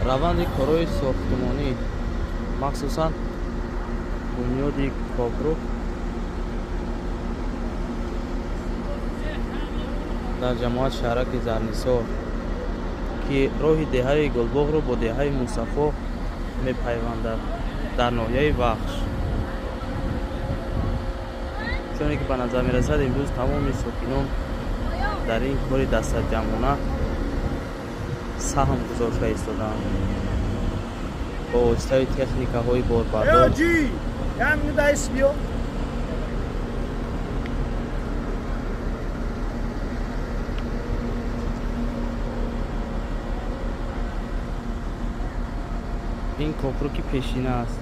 Раванди корҳои сохтмонӣ, махсусан бунёди копрук дар ҷамоати шаҳраки Зарнисор, ки роҳи деҳаи Гулбоғро бо деҳаи Мусаффо мепайвандад дар ноҳияи Вахш. Чуне ки ба назар мерасад, имрӯз тамоми сокинон дар ин кори дастаҷамъона саҳм гузошта истодаанд бо воситаи техникаҳои борбардор. Ин копруки пешина аст.